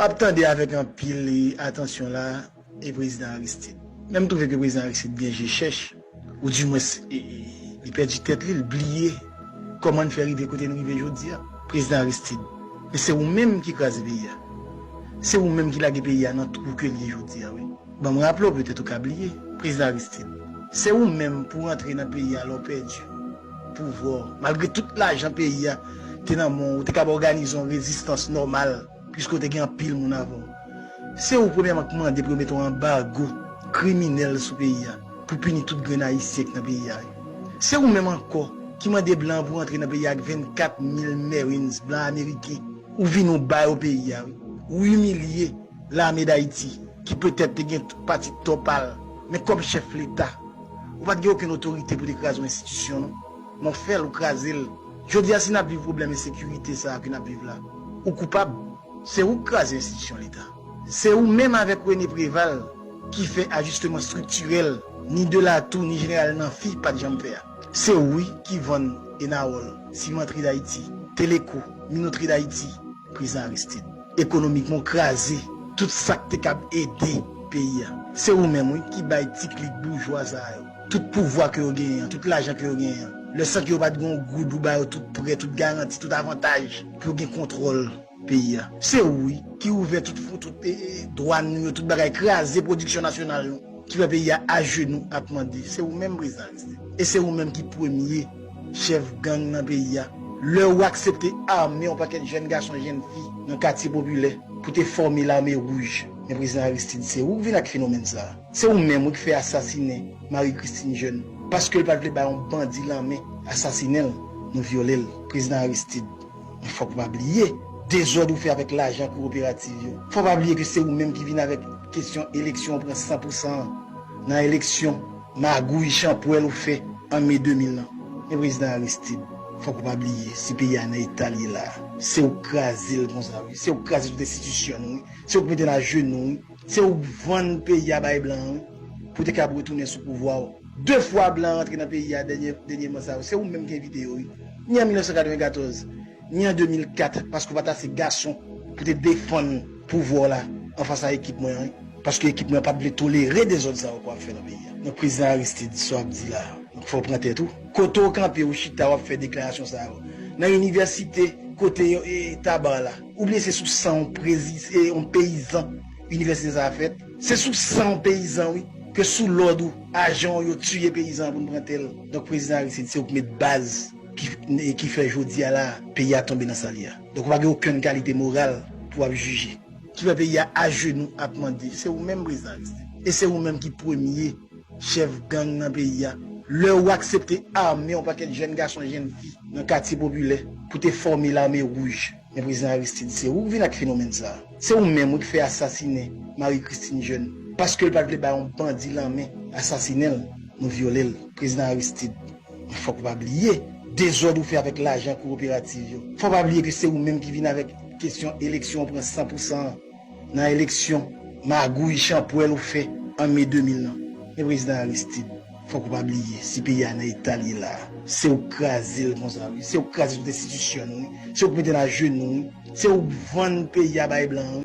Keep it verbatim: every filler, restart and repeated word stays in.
Ap tande avèk anpil atansyon la, e prezidan Aristide. Men m twouve ke prezidan Aristide gen je chèch, oudimwens, e, e, li pèdi tèt li, li bliye kòman n fè rive kote n rive jodi a. Prezidan Aristide, men se ou menm ki kraze peyi a. Se ou menm ki lage peyi a nan twou ke l ye jodi a, wi. Ban m raple w, petèt ou ka bliye, prezidan Aristide. Se ou menm pou w antre nan peyi a lè w pèdi pouvwa w. Malgre tout lajan peyi a te nan men w, ou te kab òganize yon rezistans nòmal, piske w te gen anpil moun avè w. Se ou premyèman ki mande pou yo mete yon anbago kriminèl sou peyi a, pou pini tout grenn Ayisyen ki nan peyi a, wi. Se ou menm ankò ki mande blan pou antre nan peyi a ak vennkat mil Marines, blan ameriken. Ou vini, ou ba yo peyi a, wi. Ou imilye Lame Dayiti, ki petèt te gen tout pati tò pa l, men kòm chèf Leta, ou pa t gen okenn otorite pou te kraze yon enstitisyon, non. Men w fè l, ou kraze l. Jodi a, si n ap viv pwoblèm ensekirite sa a ke n ap viv la, ou koupab. Se ou k kraze enstitisyon Leta. Se ou menm avèk René Préval ki fè ajisteman estriktirèl, ni Delatou, ni Jeneral Nanfi pa t janm fè a. Se ou, wi, ki vann Enawòl, Simantri Dayiti, Teleco, Minotri Dayiti, prezidan Aristide. Ekonomikman w kraze tout sa k te kab ede peyi a. Se ou menm, wi, ki bay ti klik boujwa sa yo tout pouvwa ke yo genyen an, tout lajan ke yo genyen an. Lè san ke yo pa t gen yon goud, ou ba yo tout prè, tout garanti, tout avantaj pou yo gen kontwòl peyi a. Se ou, wi, ki ouvè tout fwon, tout, e, e, dwàn nou yo, tout bagay, kraze pwodiksyon nasyonal nou, ki fè peyi a ajenou ap mande. Se ou menm, prezidan Aristide. E se ou menm ki premye chèf gang nan peyi a. Lè ou aksepte ame yon pakèt jèn gason, jèn fi nan katye popilè pou te fòme lame wouj. Men prezidan Aristide, se ou k vin ak fenomèn sa a. Se ou menm, wi, ki fè asasinen Marie Christine Jeune, paske l pa t vle bay yon bandi lanmen asasinen l, nou vyole l. Prezidan Aristide, men fòk ou pa bliye dezòd ou fè avèk lajan kooperativ yo. Fò w pa bliye ke se ou menm ki vin avèk kesyon eleksyon, ou pran san pou san an nan eleksyon magouy, chanpwèl ou fè an me de mil lan. Men prezidan Aristide, fòk ou pa bliye, si peyi a nan eta l ye la a, se ou k kraze l konsa, wi. Se ou k kraze tout enstitisyon nou, wi. Se ou k mete n ajenou, wi. Se ou k vann peyi a bay blan an, wi, pou te kab retounen sou pouvwa w. De fwa blan an rantre nan peyi a dènye, dènyèman sa yo, se ou menm ki envite yo, wi. Ni an mil nèf san katrevenkatòz, ni an de mil kat, paske w pa t ase gason pou te defann pouvwa w la anfas a ekip mwen an, wi. Paske ekip mwen an pa t vle tolere dezòd sa yo k w ap fè nan peyi a. Donk, prezidan Aristide, sa w ap di la a, donk, fò w pran tèt ou. Kote w kanpe, ou chita, w ap fè deklarasyon sa yo. Nan inivèsite, kote yo, e, Taba la, ou bliye se sou san w prezi-, e, yon peyizan inivèsite sa a fèt. Se sou san w peyizan, wi, ke sou lòd ou, ajan w yo tiye peyizan an pou n pran tè l. Donk, prezidan Aristide, se ou ki met baz ki, ki fè jodi a la, peyi a tonbe nan sa l ye a. Donk, ou pa gen okenn kalite moral pou w ap jije. Ki fè peyi a ajenou ap mande. Se ou menm, prezidan Aristide. E se ou menm ki premye chèf gang nan peyi a. Lè ou aksepte ame yon pakèt jèn gason, jèn fi nan katye popilè pou te fòme lame wouj. Men prezidan Aristide, se ou k vin ak fenomèn sa a. Se ou menm, wi, ki fè asasinen Marie Christine Jeune, paske l pa t vle bay yon bandi lanmen asasinen l, nou vyole l. Prezidan Aristide, men fòk ou pa bliye dezòd ou fè avèk lajan kooperativ yo. Fò w pa bliye ke se ou menm ki vin avèk kesyon eleksyon, ou pran san pou san an nan eleksyon magouy, chanpwèl ou fè an me de mil lan. Men prezidan Aristide, fòk ou pa bliye, si peyi a nan eta l ye la a, se ou k kraze l konsa, wi. Se ou k kraze tout enstitisyon nou, wi. Se ou k mete n ajenou, wi. Se ou k vann peyi a bay blan an, wi.